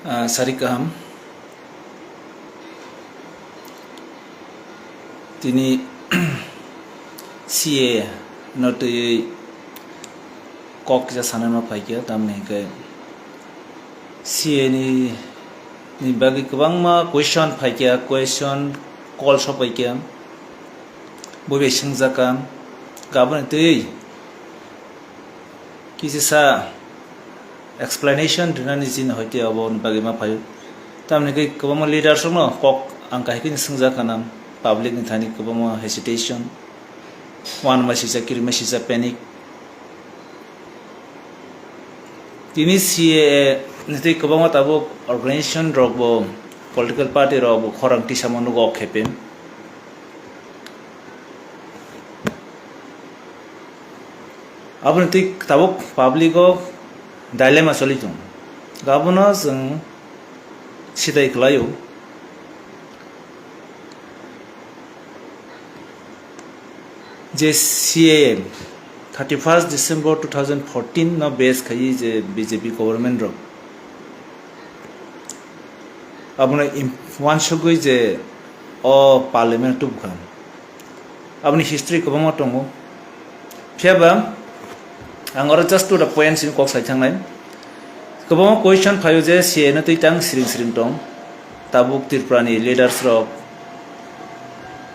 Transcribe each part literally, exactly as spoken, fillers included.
Ah, sari kaham. Tini C A no twiwi kok kisa sanai ma phaikha, tamni hwnkhe C A ni, ni bagwi kwbangma question phaikha, question call sophaikha, bo bai swngjakha, gaboni twiwi kisisa explanation rinani chini hoite obo ni bagwi ma phaio. Tamni hwnkhe kwbangma leaders rokno kok ang kahai kheno swngjak kana, public ni thani kwbangma hesitation, uanama sijak, kirima sijak, panic. Tini C A A ni tei kwbangma tabuk organization rok bo, political party rok bo khorang tisamo nugo o khepe. Aboni twi tabuk public o dilemma choli tongo. Abono chwng sitai kwlaio je C A M thirty first December two thousand fourteen no base khaiwi je B J P government rok abono im-, uansugwi je o parliament tubukha. Aboni history kwbangma tongo. Phiya ba ang oro just to the point simi kok sai thangnai. Kwbangma question phaio je C A no twi tang siring siring tong. Tabuk Tripura ni leaders rok,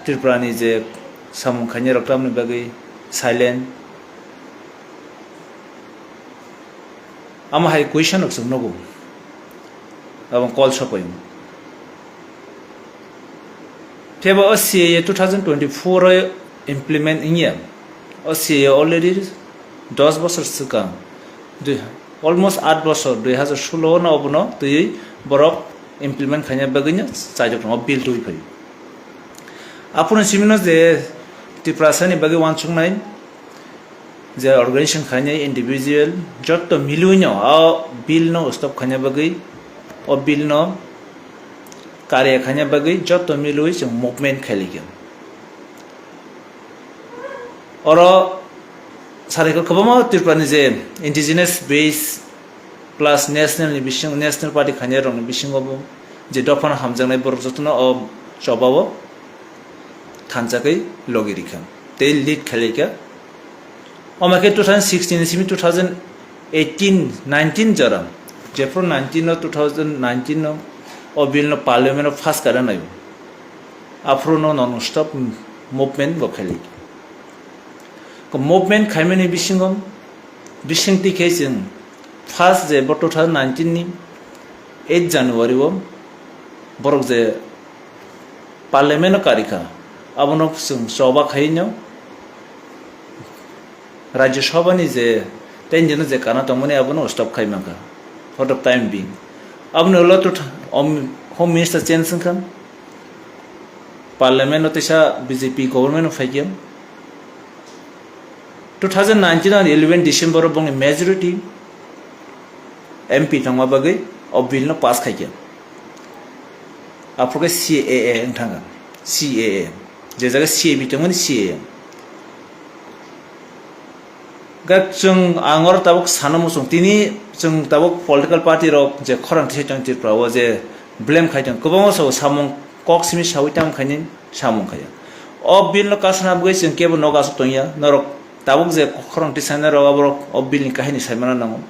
Tripura ni je samung khainai rok tamni bagwi silent. Amo hai question rok chwng nugo. Abo call sopai. Phiya ba o C A A two thousand twenty-four o implement wngya. O C A A already dos bosor swkang. Dui, almost aat bosor, dui hazar solo no obono twiwi borok implement khaina bagwi no chaijak tongo, bill twi phai. Aphuru simino je Tiprasa ni bagwi uansuknai, je organization khainai individual jotto milwino o bill no stop khaina bagwi, o bill no karya khaina bagwi jotto milwi chwng movement khailaikha. Oro sarai kwbangma Tripura ni je indigenous base plus national ni bising, national party khainai rokni bisingo bo je dophano hamjaknai borok jotono o chobao thanjakwi logi rikha tei lead khailaikha. Omo khe two thousand sixteen ni simi two thousand eighteen nineteen jora, jephru nineteen no, two thousand nineteen no o bill no parliament o pass kara naio, aphuru no non stop movement bo khailaikha. Ko movement khaimani bisingo, bising twi khe chwng first je bo two thousand nineteen ni eight January o borok je parliament o karikha, abono chwng choba khaino Rajya Sabha ni je tenjino je kana tongmani abono stop khai mankha for the time being. Aboni ulo to tha-, om-, Home Minister change wngkha, parliament o teisa B J P government o phaikha. Two thousand nineteen ani eleven December o bongni majority M P tongma bagwi o bill no pass khaikha. Aphuru khe C A A wng thangkha, C A A, je jaga C A B tongmani C A A. Ga chwng ang oro tabuk sana muchung, tini chwng tabuk political party rok je khorang thwi tong Tripura o je blame khai tong, kwbangma sabo samung kok simi sawi tang khaini samung khaya. O bill no kasna bagwi chwng kebo nok aswk tongya, norok tabuk je khorang thwi sanai rok aborok o bill ni kahini saimano nango.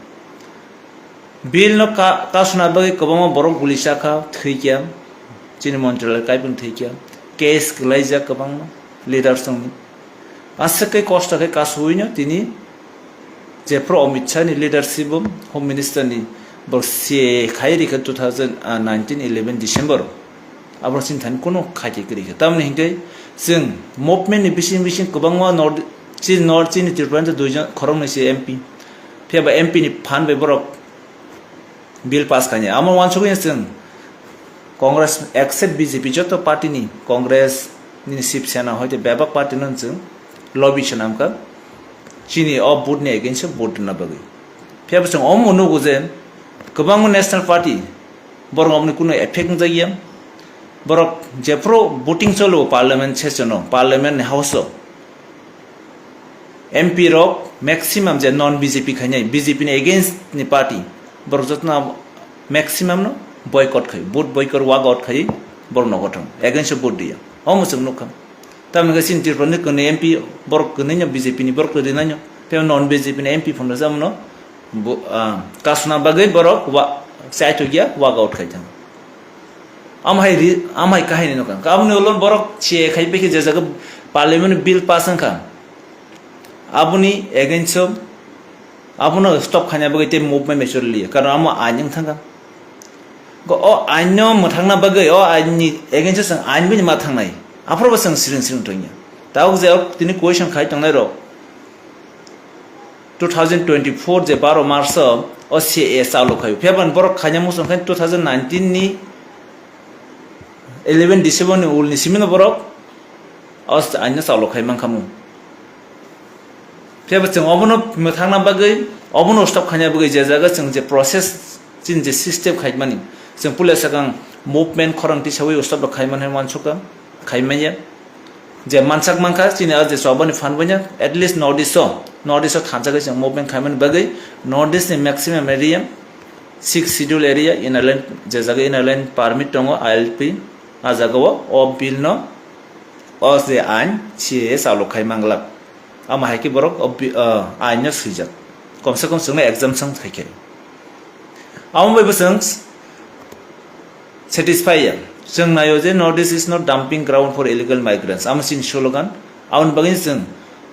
Bill no ka-, kasna bagwi kwbangma borok guli chakha, thwikya, chini montralai kaibung thwikya, case kwlaijak kwbangma leaders tongni. Aswk khe kosto khe kasui no tini jephru Amit Shah ni leadership o Home Minister ni bo C A A khai rikha two thousand nineteen eleven December o. Abo chini thani kunu khaiti kwrwi kha. Tamoni hinkhe chwng movement ni bising bising kwbangma North, chini North, chini Tripura ni duijon khoroknwi se M P. Phiya ba M P ni phan bai borok bill pass khainai. Amo uansukya chwng Congress except B J P joto party ni, Congress nini Shiv Sena hoite bebak party no chwng lobby swnamkha chini o vote ni against o vote rwna bagwi. Phiya bo chwng omo nugo je kwbangma national party borok omoni kunu effect wngjakya. Borok jephru voting cholo parliament session o, parliament ni house o, M P rok maximum je non B J P khainai, B J P ni against ni party, borok jotono Maximum no boycott khai, vote boycott, walk out khai, borok nogo thang, against o vote dia. Omo chwng nukha. Tamni khe chini Tripura ni kwnwi M P borok kwnwi no, B J P ni borok kwrwi nai no, tei non B J P ni M P phano jamo no bo, ah, kasuna bagwi borok wa-, chaithok ya, walk out khai thang. Amhai ri-, amhai kahini nukha. Aboni ulo borok C A A khai bikhe je jaga parliament bill pass wngkha. Aboni against o, abono stop khaina bagwi tei movement mechor liya, karon amo ain wng thangkha. Go o ain no mwthangna bagwi, o ain ni against o chwng ain bai ma thangnai, aphuru bo chwng siring siring tongya. Tabuk je o tini question khai tongnai rok, two thousand twenty-four je baro March o, o C A A chalo khai, phiya ban borok khaina muchung khai two thousand nineteen ni eleven December ni ul ni simi no borok o ain no chalo khai mankha mu. Phiya bo chwng obono mwthangna bagwi, obono stop khaina bagwi je jaga chwng je process, chini je system khaimani, chwng puila swkang movement khorang tisawi stop rok khaimani hwnwi uansukha, khaimanya. Je mansak mankha, chini a je chobani phan banya, at least North East o, North East o thansa khe chwng movement khaimani bagwi, North East ni maximum area, Sixth Schedule area, inner line, je jaga inner line permit tongo, I L P, a jaga o, o bill no, o je ain, C A A chalo khai manglak. Amo hai khe borok o bi-, o ain no swijak. Kom se kom chwngno exemption khai khe. Amo bai bo chwng satisfy ya. Chwng naio je North East is not dumping ground for illegal migrants. Amo chini slogan. Aboni bagwi chwng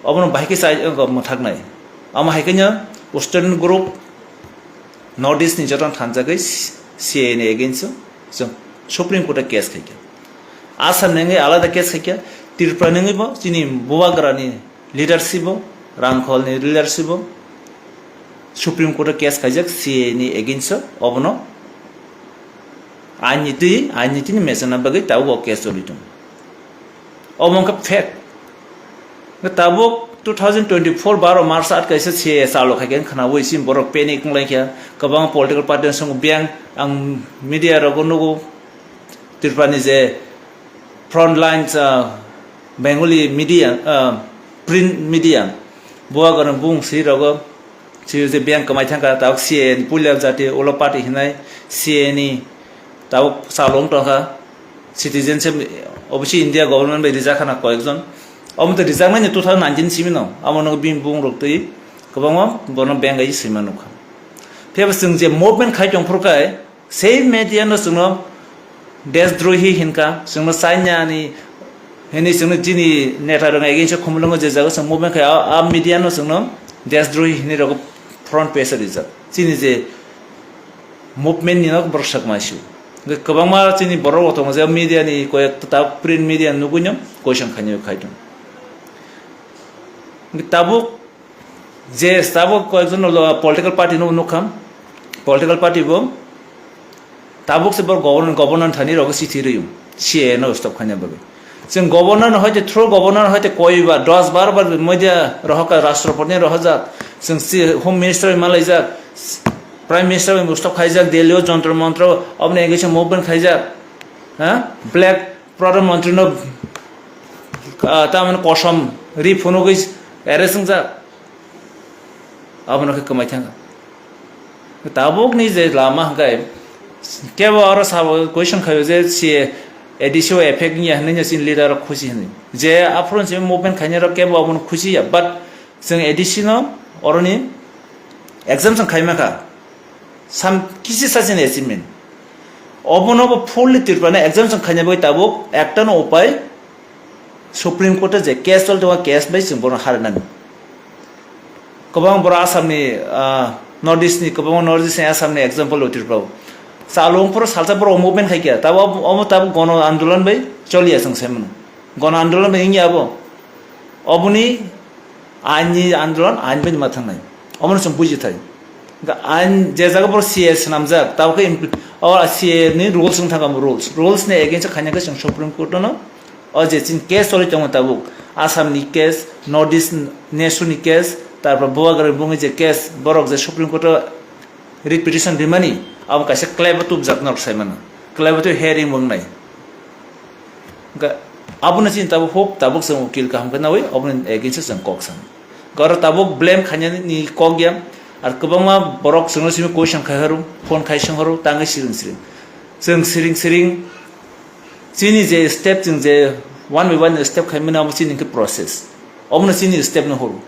obono bahai khe chai, o, mwthaknai. Amo hai khe no student group North East ni joto thanjagwi C A A ni against o chwng Supreme Court o case khai kha. Assam ni wngwi alada case khai kha, Tripura ni wngwi bo chini Bubagra ni leadership o, Rangkhol ni leadership o Supreme Court o case khaijak C A A ni against o, obono ain ni twi, ain ni twi ni mechana bagwi tabuk o case choli tongo. Omo wngkha fact. Tabuk two thousand twenty-four baro March at kaisa C A A chalo khai khe khnaui chini borok panic wnglaikha. Kwbangma political party ni song biyang ang media rogo nugo Tripura ni je front lines, ah, Bengali media, ah, print media, Bubagra ni bung si rogo Chini je biyang kwmai thangkha, tabuk C A A ni puila jati ulo party hinai C A A ni tabuk chalo wng tongkha. Citizenship obo se India government bai rijak khana koyekjon. Omo tei rijaknai ni two thousand nineteen simi no. Amo no bini bung rok twi kwbangma bono bengai sima nukha. Phiya bo chwng je movement khai tong phuru khai, Sei media no chwngno deshdrohi hinkha, chwngno China ni hwnwi chwngno chini neta rok against o khumulwngo je jaga chwng movement khai, a, a media no chwngno deshdrohi hinwi rok front page o rijak. Chini je movement ni no borok sak maisu. Hwnkhe kwbangma chini borok bo tongo je media ni koyek ta print media nugui no question khainai khai tongo. Hwnkhe tabuk Je tabuk koyekjon lo political party no nukha, political party bo tabuk se bo governor, governor thani rok chithi rwio, C A A no stop khaina bagwi. Chwng governor no hoite through governor hoite koi ba dos bar bar media rohok ka, rashtrapati ni rohojak, chwng si home minister bai malaijak, prime minister bai stop khaijak, Delhi o Jantar Mantar o oboni against o movement khaijak, ha, black pradhan mantri no, ah, tamani kosom ri phunugwi arrest wngjak. Abono khe kwmai thangkha. Tabukni je lama hwnkhe kebo aro sabo question khaio je C A A D C o effect wngya hwnwi no chini leader rok khusi hwnwi. Je aphuru se movement khainai rok kebo abono khusi ya, but chwng A D C no oroni exemption khaima kha. Sam kisi sachini achievement. Obono bo fully Tripura no exemption khaina bagwi tabuk ekta no upai Supreme Court o je case chol tongo, case bai chwng bono harnani. Kwbang borok Assam ni, ah, North East ni, kwbangma North East ni Assam ni example o Tripura o. Chalo wngphuru salsa borok movement khai kha. Tabo omo tabuk gono andolan bai choliya chwng sai mano. Gono andolan bai wngya abo. Oboni ain ni andolan ain bai ma thangnai. Omono chwng buji thai. Hwnkhe ain je jaga borok C A A swnamjak, tabuk khe impl-, o C A A ni rules wng thangkha rules. Rules ni against o khaina khe chwng Supreme Court no o je chini case choli tongo tabuk. Assam ni case, North East, nesu ni case, tarpor Bubagra bungni je case, borok je Supreme Court o writ petition rimani, abo kaisa claim o tubjak norok sai mano. Claim o twi hearing bo wngnai. Hwnkhe abono chini tabuk huk, tabuk chwng ukil kaham khe nawi, aboni against o chwng kok sanai. Hwnkhe oro tabuk blame khainani kok ya, Ar kwbangma borok chwngno simi question khai horo, phone khai song horo, tangwi siring siring. Chwng siring siring chini je step, chwng je one by one step khai mani, abo chini khe process. Obono chini step no horo.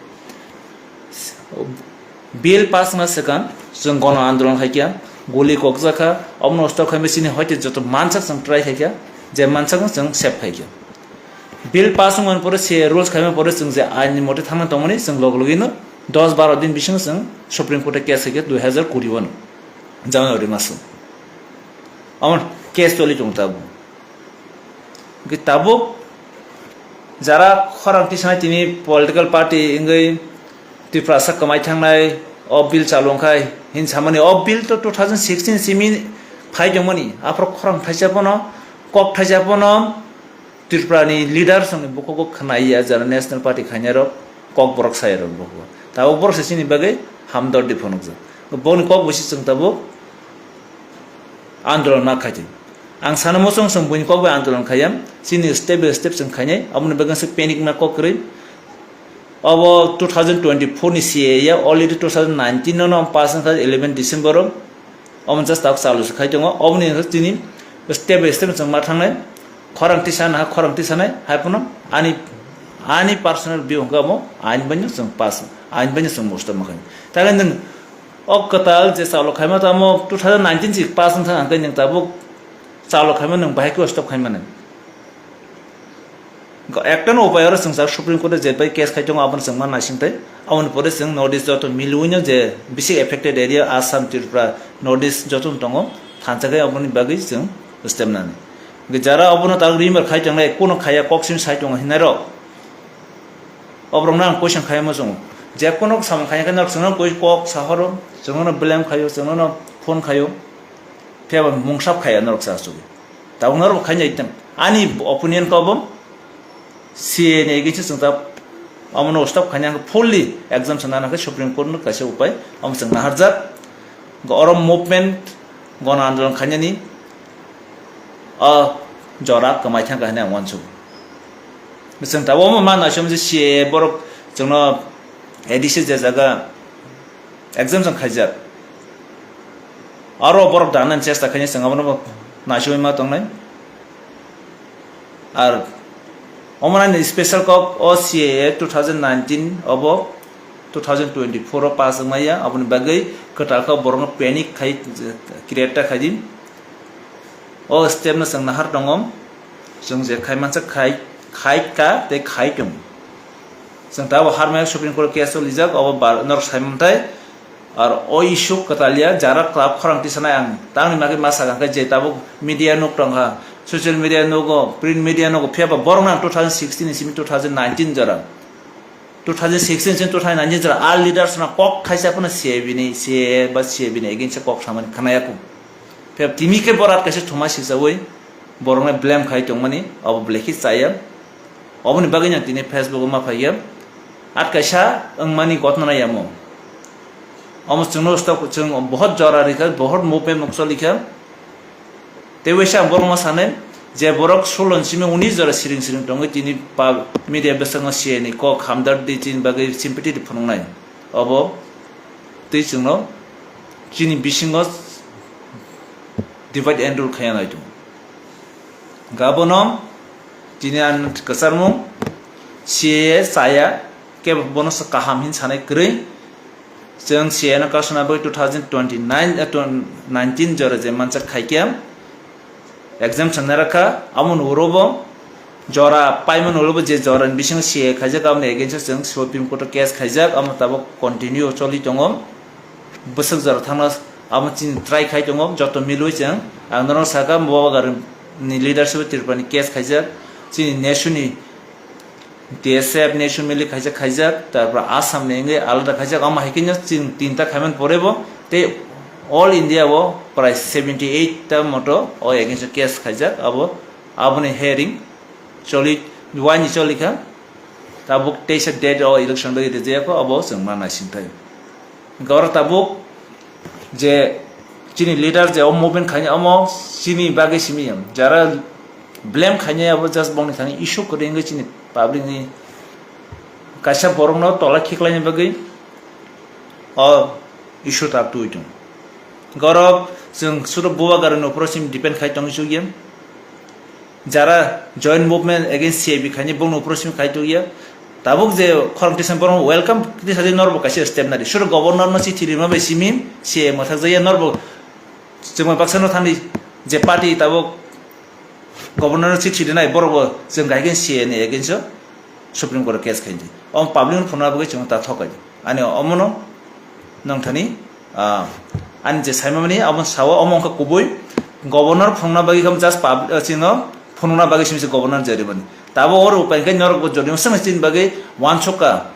Bill pass wngna swkang chwng gono andolon khai kha, guli kokjak kha, obono stop khai chini hoite joto mansak chwng try khai kha, je mansakno chwng save khai kha. Bill pass wngmani pore C A A rules khaimani pore chwng je ain ni mote thangna tongmani chwng log logino dos baro din bisingo chwng Supreme Court o case khaikha dui hazar kuri o no January maso. Omo case choli tongo tabuk. Hwnkhe tabuk jara khorang tisanai tini political party wngwi Tiprasa kwmai thangnai o bill chalung khai hin samani o bill to two thousand sixteen simi phai tongmani aphro khorang thaisa pono kok thaisa pono Tripura ni leader songni bukhugo khwnai ya, jara National Party khainai rok kok borok saya rok bukhugo. Tabuk borok se chini bagwi hamdordi phunukjak. Boni kok busi chwng tabuk andolon ma khaidi. Ang sana muchung chwng buini kok bai andolon khaiya, chini step by step chwng khainai, aboni bagwi se panic ma kok kwrwi. Obo two thousand twenty-four ni C A A ya, already two thousand nineteen no no pass wngkha eleven December o. Omo just tak chalu se khai tongo. Oboni hwnkhe chini step by step chwng ma thangnai. Khorang tisa na, khorang tisa nai, hai phano ani, ani personal view hwnkhe omo ain bai no chwng pass, ain bai no chwng musta ma khai. Taikhe nwng o kwtal je chalu khaima tamo two thousand nineteen si pass wngkha, hwnkhe nwng tabuk chalu khaima nwng bahai khe stop khaimani. Ekta no upai oro chwng jak Supreme Court o je bai case khai tongo, abono chwng ma naising tai. Aboni pore chwng North East joto milwi no je bisi affected area Assam, Tripura, North East joto no tongo, thansa khe aboni bagwi chwng step nani. Hwnkhe jara abono tak rimar khai tongnai, kuno khaiya kok sim sai tongo hinai rok. Oborok no ang question khai ma chwngo. Je kuno samung khai khe norok chwngno koi kok sahoro, chwngno blame khaio, chwngno phone khaio. Phiya ba mungsap khaiya norok sa chugwi. Tabuk norok khai nai tong. Ani opinion ko bo C A A ni against chwng ta omono stop khaina hwnkhe fully exam sana hwnkhe Supreme Court no kaisa upai omo chwng naharjak. Go oro movement gono andolon khainani o jora kwmai thangkha hinwi ang uansukgo. Chwng tabuk omo ma naisomse C A A borok chwngno A D C je jaga exam chwng khaijak. Aro borok danani chesta khainai chwng abono bo naisugwi ma tongnai. Ar omo nani special kok o C A A two thousand nineteen obo two thousand twenty-four o pass wngmaya, aboni bagwi kwtal khe borokno panic khai create ta khaidi. O step no chwng nahar tongo, chwng je khai mansa khai, khai ka tei khai tongo. Chwng ta abo harmaya Supreme Court case o lijak, obo bar norok sai manthai. Ar o issue kwtal ya, jara club khorang tisanai ang tangni bagwi ma sakha khe je tabuk media nuk tongkha, social media nugo, print media nugo, phiya ba borok nang two thousand sixteen ni simi two thousand nineteen jora, two thousand sixteen simi two thousand nineteen jora all leaders no kok khaisa phano C A B ni, C A A ba C A B ni against kok samani khnaya kho. Phiya timi khe borat kaisa thuma sisaui borokno blame khai tongmani abo belai khe chaya. Oboni bagwi ang tini Facebook o ma phaiya. At kaisa wngmani gotna nai amo. Omo chwngno stop, chwng bohot jora rikha, bohot movement mokso likha. Tei waisa ang borokno sanai je borok sulon simi uni jora siring siring tongwi tini pa media bwskango C A ni kok hamdar di chini bagwi sympathy di phunuknai. Obo tei chwngno chini bisingo divide and rule khaiya nai tongo. Gabono tini ang kwcharmung C A A chaya kebo bono se kaham hin sanai kwrwi. Chwng C A A no kasuna bai two thousand twenty-nine, eh, tw-, nineteen jora je mansa khaikhe exam sangnai rakha, amo ni uro bo jora paimani ulo bo je jora ni bisingo C A A khaijak, aboni against o chwng Supreme Court o case khaijak, amo tabuk continue choli tongo. Bwswk jora thangna amo chini try khai tongo, joto milwi chwng ang norok sakha, Bubagra ni leadership o Tripura ni case khaijak, chini nation ni T S F, Nation Milli khaijak, khaijak, tarpor Assam ni wngwi alada khaijak, omo hai kheno chwng tinta khaimani pore bo tei all India o prai seventy eight ta moto o against o case khaijak, abo, aboni hearing choli, waini choli kha, tabuk teisa date o election bagwi rijaya kho, abo chwng ma naising thai. Hwnkhe oro tabuk je chini leader je o movement khaini omo chini bagwi simi ya. Jara blame khaini abo just bongni thani issue kwrwi wngwi chini public ni kaisa borokno tola khiklaini bagwi o issue tab twi tong. Gorok chwng sudo bubagarni uporo sim depend khai tong isuk ya. Jara joint movement against C A B khaini bongni uporo sim khai tong ya. Tabuk je khorang tisa borok welcome tisa di norbo kaisa step nadi. Sudo governor no chithi rima bai simi C A mwthak jaya norbo chwng bai baksa no thani je party tabuk governor no chithi rinai borok bo chwng gaikhe C A ni against o Supreme Court o case khaidi. Om public no phunukna bagwi chwng ta thokai. Ani omono nongthani, ah, ani je saimani abo sao omo wngkha kubui governor phunukna bagwi kham just public, ah, chino phunukna bagwi simi se governor jerimani. Tabo oro upai khe norok bo jodi simi chini bagwi wansukha.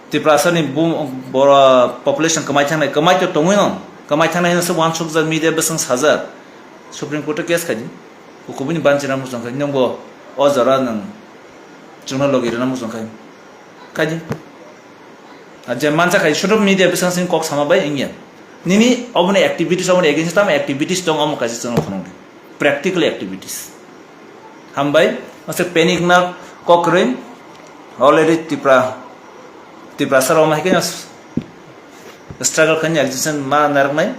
Tiprasani bu-, boro population kwmai thangnai, kwmai to tongwi no, kwmai thangnai hwnwi se wansukjak media bwswng sajak. Supreme Court o case khaidi. Kubuni banchina muchung khai, nwngbo o jora nwng chwngno logi rwna muchung khai. Khaidi. A je mansa khai, social media bwswng sing kok sama bai wngya. Nini oboni activities, oboni against tamo activities tong, omo kaisa chwngno phunukdi. Practical activities. Hambai, ase panic na kok kwrwi, already Tipra, Tiprasa rok hai khe struggle khaini existence ma narwknai.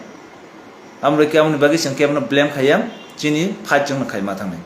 Amroi khe amoni bagwi chwng kebono blame khaiya, chini fight chwngno khai ma thangnai.